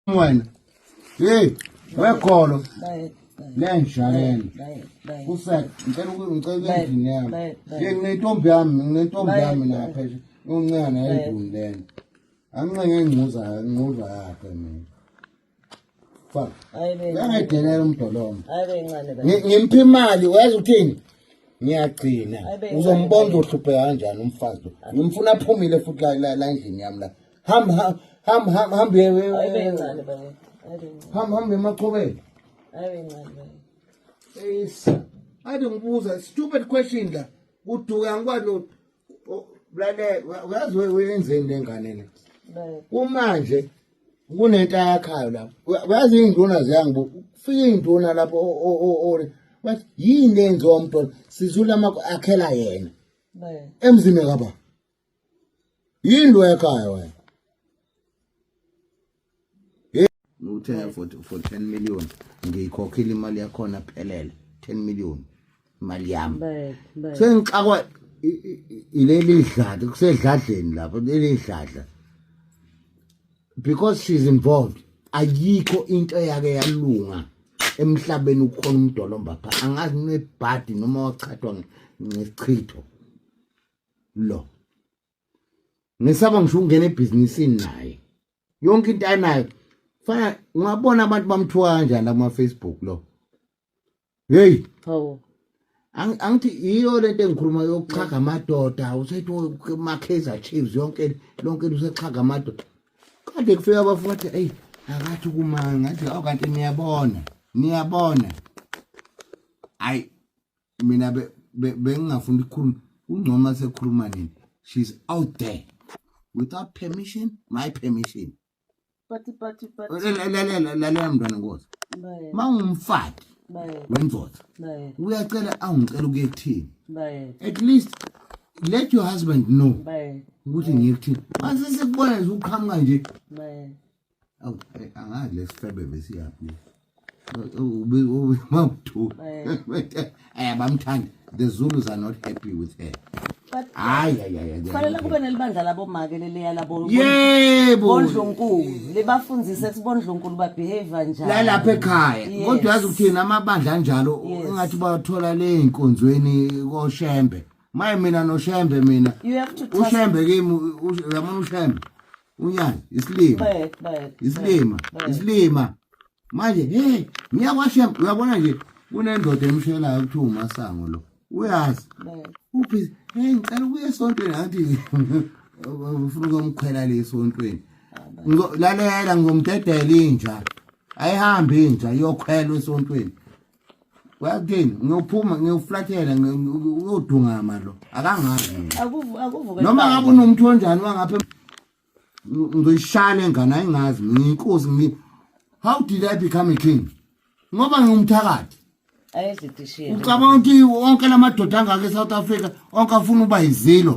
Wena, hey, wekholo lenja lena usek, ngicela ngicela endlini yami. Hey, nginentombi yami, nginentombi yami napha nje, uncane endlini lena. Anginqenge ingquza, ingquza yakhe mina. Fuck. Uyangidelela umdolomba. Ngimphi imali, uyazi ukuthini? Ngiyagcina. Uzombona uzohlupheka kanjani umfazi lo. Ngimfuna aphumile futhi la la endlini yami la. Hamba hamba hamba hamba hamba hamba emachobeni. Eish. Ade ngibuza stupid question la. Kuduka ngikwazi lalela, uyazi wenzeni lengane le. Kumanje kunento ayakhayo lapho. Uyazi iy'nduna ziyangibuka. Kufika iy'nduna lapho bathi yini le yenziwa umntwana sizula akhela yena emzini kaba. Yini lo ekhaya wena? Uthe for 10 million ngiyikhokhile imali yakhona phelele, 10 million imali yami. Sengixakwa ileli dladla, kusedladleni lapho leli dladla. Because she's involved, ayikho into eyake yalunga emhlabeni ukhona umdolomba pha. Angazi nebhadi noma wachathwa ngesichitho lo. Ngisaba ngisho ukungena ebhizinisini naye. Yonke into anayo fana ungabona abantu bamthuka kanjani kuma Facebook lo. Hey, Hawu. Angithi iyo lento engikhuluma yokuxhaga amadoda, usethi ma Kaizer Chiefs yonke lonke usexhaga amadoda. Kade kufika abafuthi, hey, akathi kuma ngathi awu kanti niyabona, niyabona. Ayi mina bengingafuni ukukhuluma, kungcono sekhuluma nini. She's out there without permission, my permission. But Lalela, lalela mntwana nkosi. Mawungumfati wendoda uyacela, awungicela ukuye kuthini, at least let your husband know ukuthi ngiye kuthini. Mase sikubona nje uqhamuka nje. Awu, angazi lesifebe besiyaphi. Mawuthu bamthanda. The Zulus are not happy with her. But Hayi, hayi, hayi. Kufanele kube nelibandla labomake leliya labo Yebo. bondlunkulu, libafundzise ukuthi bondlunkulu babehave kanjani la lapha ekhaya. Kodwa yazi ukuthini, amabandla anjalo engathi bathola le inkonzweni koShembe. Maye mina noShembe mina. You have to trust. uShembe kimi, uyabona uShembe unyani isilima. Isilima. Isilima manje, hey, ngiyakwashembe, uyabona nje kunendoda emshelayo kuthiwa uMasango lo, uyazi uphi. Hey, ngicela ukuya esontweni, ngathi ufuna ukumkhwela le esontweni. Lalela, ngizomdedela inja, ayihambi inja iyokhwelwa esontweni. Uyakuthini, ngiyophuma ngiyoflathela, uyodungama lo akangazi mina. Akuvuke. Noma ngabe unomuntu onjani wangapha, ngizoyishaya le ngane, ayingazi mina ngiyinkosi. How did I become a king? Ngoba ngingumthakathi. Ayididishile. Ucabanga ukuthi wonke la madoda angaka e-South Africa onke afuna ukuba yizilo?